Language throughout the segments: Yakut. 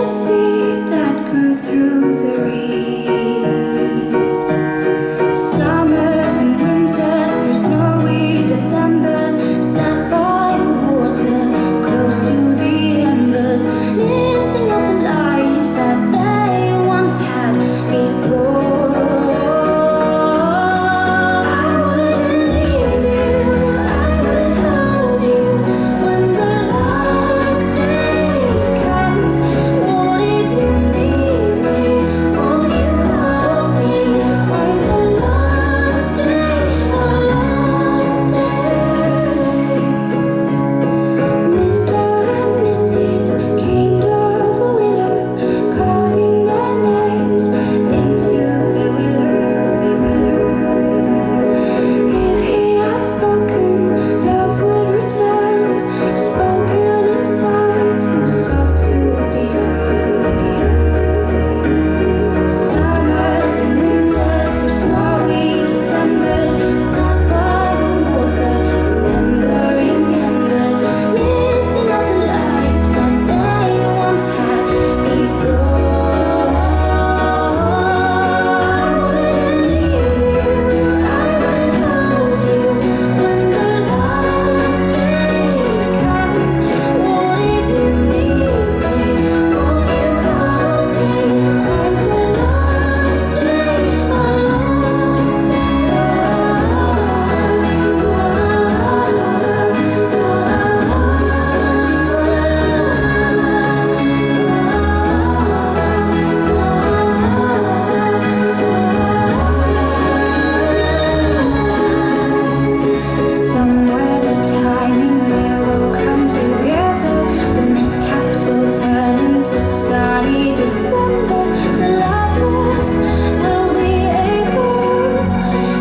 seed that grew through the reeds. Summers and winters through snowy Decembers, sat by the water, close to the embers, missing out the lives that they once had before. I wouldn't leave you, I would hold you when the last day comes. What if you need me? Won't you hold me on the last day, the last day? Mr. and Mrs. dreamed of a willow, carving their names into the willow. If he had spoken, love would return, spoken inside, too soft to be heard. Summers and winters through snowy Decembers, sat by the water, remembering embers, missing out the life that they once had before. I wouldn't leave you, I would hold you when the last day comes. What if you need me? Won't you hold me on the last day, the last day? Somewhere the timing will all come together. The mishaps will turn into sunny Decembers. The lovers will be able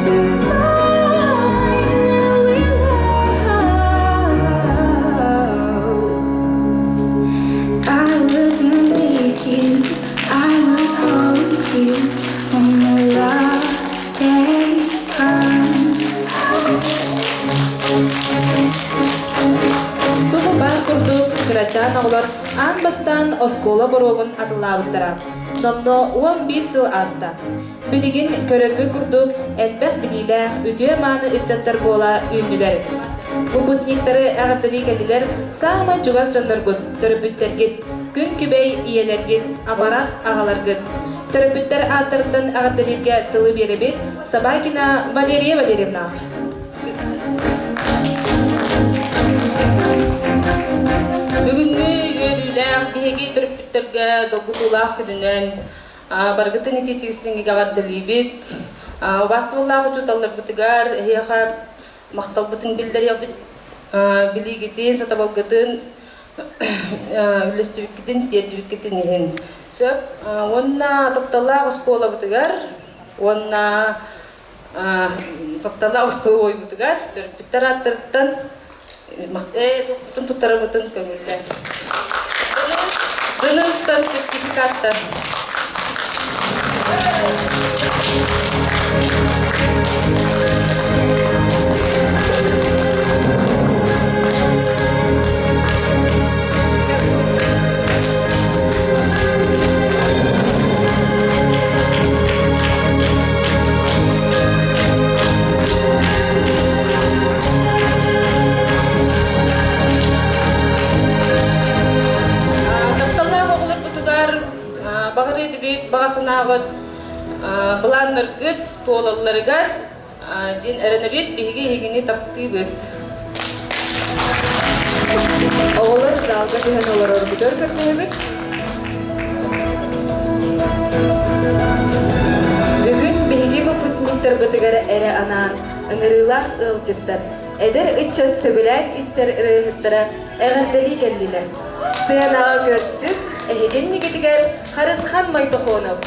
to find their willow. I wouldn't leave you, I would hold you when the last day comes. Субу баар курдук кырачаан оҕолор аан бастаан оскуола боруогун атыллаабыттара. Номнуо 11 сыл ааста. Билигин көрөргө курдук элбэх билиилээх, үтүө-мааны ыччаттар буола үүннүлэр. Выпускниктары эҕэрдэлии кэллилэр саамай чугас дьонноргут, төрөппүттэргит, күн күбэй ийэлэргит, амарах аҕаларгыт. Төрөппүттэр ааттарыттан эҕэрдэлииргэ тылы биэрэбит Собакина Валерия Валерьевна. Бүгүҥҥү үөрүүлээх биһиги төрөппүттэргэ долгутуулаах күнүнэн барыгытын итии-истиҥник эҕэрдэлиибит. Убаастабыллаах учууталларбытыгар эһиэхэ махталбытын биллэриэхпит. Билиигитин, сатабылгытын үллэстибиккитин, тиэрдибиккитин иһин. Сөп. Уонна тапталлаах оскуолабытыгар уонна тапталлаах остолобуойбутугар төрөппүттэр ааттарыттан туттарабытын көҥүллээн. Дыныстан сертификаттар. Тапталлаах оҕолорбутугар баҕар этибит, баҕа санааҕыт былааннаргыт туолалларыгар диэн эрэнэбит, биһиги эһигини таптыыбыт. Оҕолор залга түһэн олорорбутугар көрдөһөбүт. Бүгүн биһиги выпускниктарбытыгар эрэ анаан ыҥырыылаах ыалдьыттар, эдэр ыччат сөбүлээн истэр ырыаһыттара эҕэрдэлии кэллилэр. Сыанаҕа көрсүк, эһиги иннигитигэр Харысхан Мойтохонов.